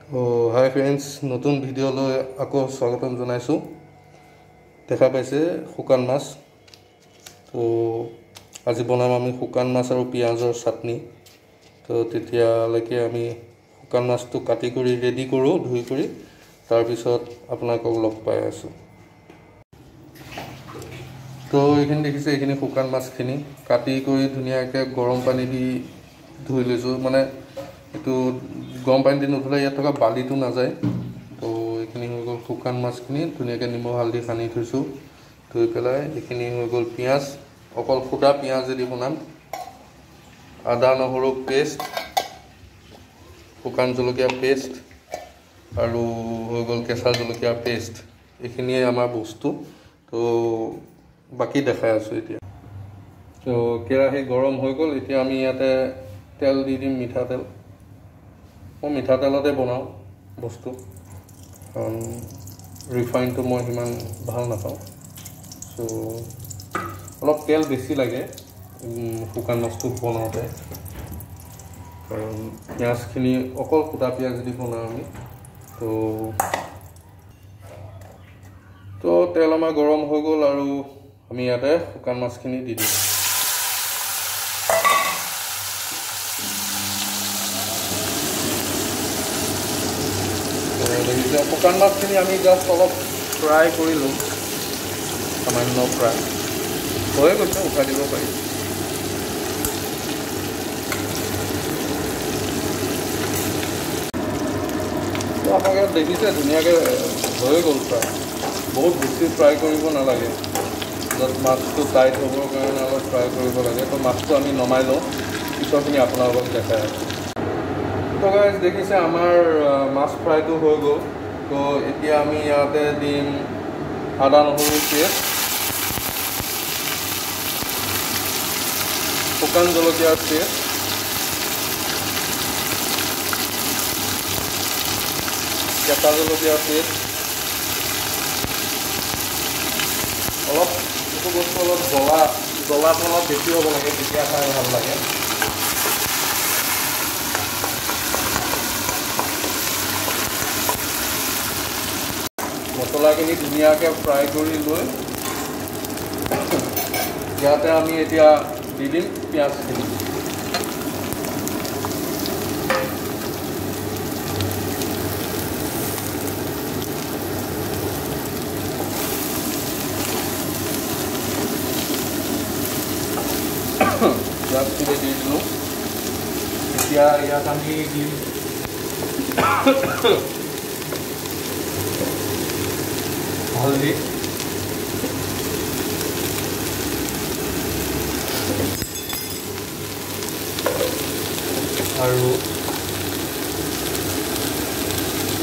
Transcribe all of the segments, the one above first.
হাই friends, নতুন ভিডিঅ'লৈ আকৌ স্বাগতম জনাইছোঁ। দেখা পাইছে শুকান মাছ। তো আজি বনাম আমি শুকান মাছ আৰু পিঁয়াজৰ চাটনি। তো তেতিয়ালৈকে আমি শুকান মাছটো কাটি কৰি ৰেডি কৰোঁ, ধুই কৰি, তাৰপিছত আপোনালোকক লগ পাই আছোঁ। তো এইখিনি দেখিছে, এইখিনি শুকান মাছখিনি কাটি কৰি ধুনীয়াকৈ গৰম পানী দি ধুই লৈছোঁ। মানে এইটো গৰম পানী দি নুধুলে ইয়াত থকা বালিটো নাযায়। তো এইখিনি হৈ গ'ল শুকান মাছখিনি, ধুনীয়াকৈ নিমখ হালধি সানি থৈছোঁ ধুই পেলাই। এইখিনি হৈ গ'ল পিঁয়াজ, অকল সুদা পিঁয়াজেদি বনাম। আদা নহৰু পেষ্ট, শুকান জলকীয়া পেষ্ট আৰু হৈ গ'ল কেঁচা জলকীয়া পেষ্ট। এইখিনিয়ে আমাৰ বস্তু। তো বাকী দেখাই আছোঁ এতিয়া। তো কেৰাহী গৰম হৈ গ'ল, এতিয়া আমি ইয়াতে তেল দি দিম, মিঠাতেল। মই মিঠাতেলতে বনাওঁ বস্তু, কাৰণ ৰিফাইনটো মই সিমান ভাল নাপাওঁ। চ' অলপ তেল বেছি লাগে শুকান মাছটো বনাওঁতে, কাৰণ পিঁয়াজখিনি অকল সুদা পিঁয়াজ দি বনাওঁ আমি। তো তেল আমাৰ গৰম হৈ গ'ল আৰু আমি ইয়াতে শুকান মাছখিনি দি দিম। দেখিছে শুকান মাছখিনি আমি জাষ্ট অলপ ফ্ৰাই কৰি ল'ম, সামান্য ফ্ৰাই হৈ গৈছে, উঠাই দিব পাৰি। আপোনালোকে দেখিছে ধুনীয়াকৈ হৈ গ'ল ফ্ৰাই। বহুত বেছি ফ্ৰাই কৰিব নালাগে, জাষ্ট মাছটো টাইট হ'বৰ কাৰণে অলপ ফ্ৰাই কৰিব লাগে। তো মাছটো আমি নমাই লওঁ, পিছৰখিনি আপোনালোকক দেখাই আছোঁ। তো গাইজ দেখিছে আমাৰ মাছ ফ্ৰাইটো হৈ গ'ল। তো এতিয়া আমি ইয়াতে দিম আদা নহৰু পেষ্ট, শুকান জলকীয়াৰ পেষ্ট, কেঁচা জলকীয়াৰ পেষ্ট। অলপ এইটো বস্তু অলপ জ্বলাটো অলপ বেছি হ'ব লাগে, তেতিয়া খাই ভাল লাগে। মছলাখিনি ধুনীয়াকৈ ফ্ৰাই কৰি লৈ ইয়াতে আমি এতিয়া দি দিম পিঁয়াজখিনি। পিঁয়াজখিনি দি দিলোঁ। এতিয়া ইয়াত আমি দিম হালধি, আৰু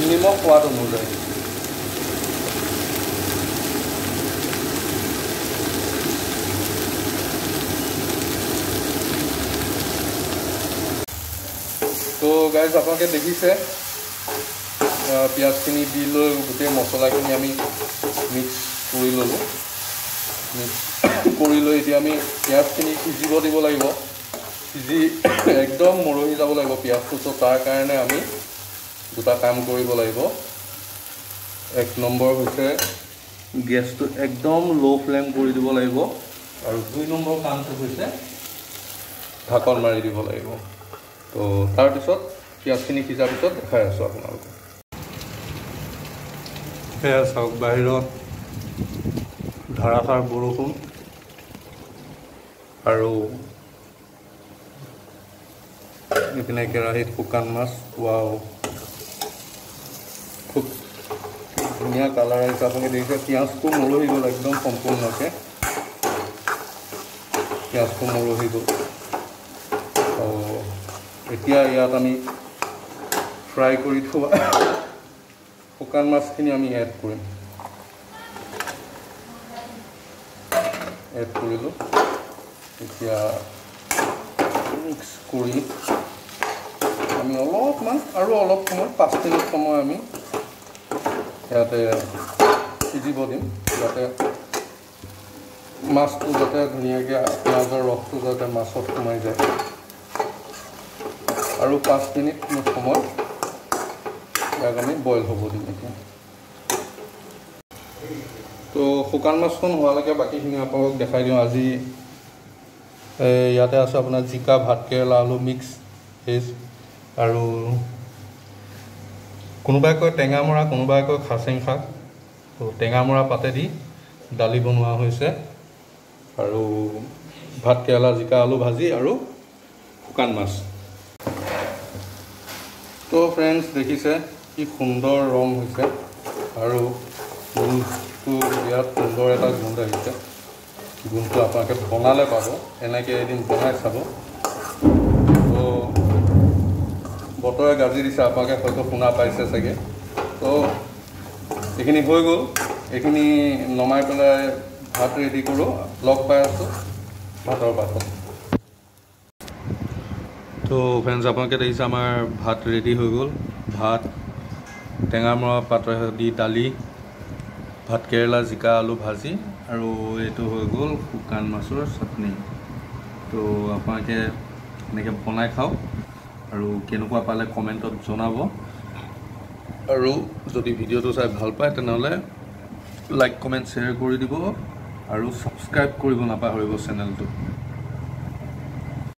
নিমখ সোৱাদ অনুযায়ী। তো গাইজ আপোনালোকে দেখিছে পিঁয়াজখিনি দি লৈ গোটেই মছলাখিনি আমি মিক্স কৰি ল'লোঁ। মিক্স কৰি লৈ এতিয়া আমি পিঁয়াজখিনি সিজিব দিব লাগিব, সিজি একদম মৰহি যাব লাগিব পিঁয়াজটো। ত' তাৰ কাৰণে আমি দুটা কাম কৰিব লাগিব। এক নম্বৰ হৈছে গেছটো একদম ল' ফ্লেম কৰি দিব লাগিব, আৰু দুই নম্বৰ কামটো হৈছে ঢাকন মাৰি দিব লাগিব। তো তাৰপিছত পিঁয়াজখিনি সিজাৰ পিছত দেখাই আছোঁ আপোনালোকক। সেয়া চাওক, বাহিৰত ধাৰাসাৰ বৰষুণ আৰু এইপিনে কেৰাহীত শুকান মাছ। ৱাও, খুব ধুনীয়া কালাৰ আহিছে। আপুনি দেখিছে পিঁয়াজটো মৰহি গ'ল একদম সম্পূৰ্ণকৈ, পিঁয়াজটো মৰহি গ'ল। এতিয়া ইয়াত আমি ফ্ৰাই কৰি থোৱা শুকান মাছখিনি আমি এড কৰিম। এড কৰিলোঁ। এতিয়া মিক্স কৰি আমি অলপমান আৰু অলপ সময়, 5 মিনিট সময় আমি ইয়াতে সিজিব দিম, যাতে মাছটো যাতে ধুনীয়াকৈ পিঁয়াজৰ ৰসটো যাতে মাছত সোমাই যায়। আৰু 5 মিনিট সময় ইয়াক আমি বইল হ'ব দিম এতিয়া। তো শুকান মাছখন হোৱালৈকে বাকীখিনি আপোনালোকক দেখাই দিওঁ। আজি ইয়াতে আছে আপোনাৰ জিকা, ভাত কেৰেলা, আলু মিক্স ভেজ, আৰু কোনোবাই কয় টেঙামৰা, কোনোবাই কয় খাচেং শাক। তো টেঙামৰা পাতেদি দালি বনোৱা হৈছে, আৰু ভাত কেৰেলা, জিকা, আলু ভাজি আৰু শুকান মাছ। তো ফ্ৰেণ্ডছ, দেখিছে কি সুন্দৰ ৰং হৈছে আৰু গোন্ধটো বিৰাট সুন্দৰ এটা গোন্ধ আহিছে। গোন্ধটো আপোনালোকে বনালে পাব, এনেকৈ এদিন বনাই চাব। তো বতৰে গাজি দিছে, আপোনালোকে হয়তো শুনা পাইছে চাগে। তো এইখিনি হৈ গ'ল, এইখিনি নমাই পেলাই ভাত ৰেডি কৰোঁ। লগ পাই আছোঁ ভাতৰ পাছত। তো ফ্ৰেণ্ডছ, আপোনালোকে দেখিছে আমাৰ ভাত ৰেডি হৈ গ'ল। ভাত, টেঙামৰা পাতেৰে দি দালি, ভাত কেৰেলা, জিকা, আলু ভাজি, আৰু এইটো হৈ গ'ল শুকান মাছৰ চাটনি। তো আপোনালোকে এনেকৈ বনাই খাওক আৰু কেনেকুৱা পালে কমেণ্টত জনাব। আৰু যদি ভিডিঅ'টো চাই ভাল পায় তেনেহ'লে লাইক, কমেণ্ট, শ্বেয়াৰ কৰি দিব আৰু ছাবস্ক্ৰাইব কৰিব নাপাহৰিব চেনেলটো।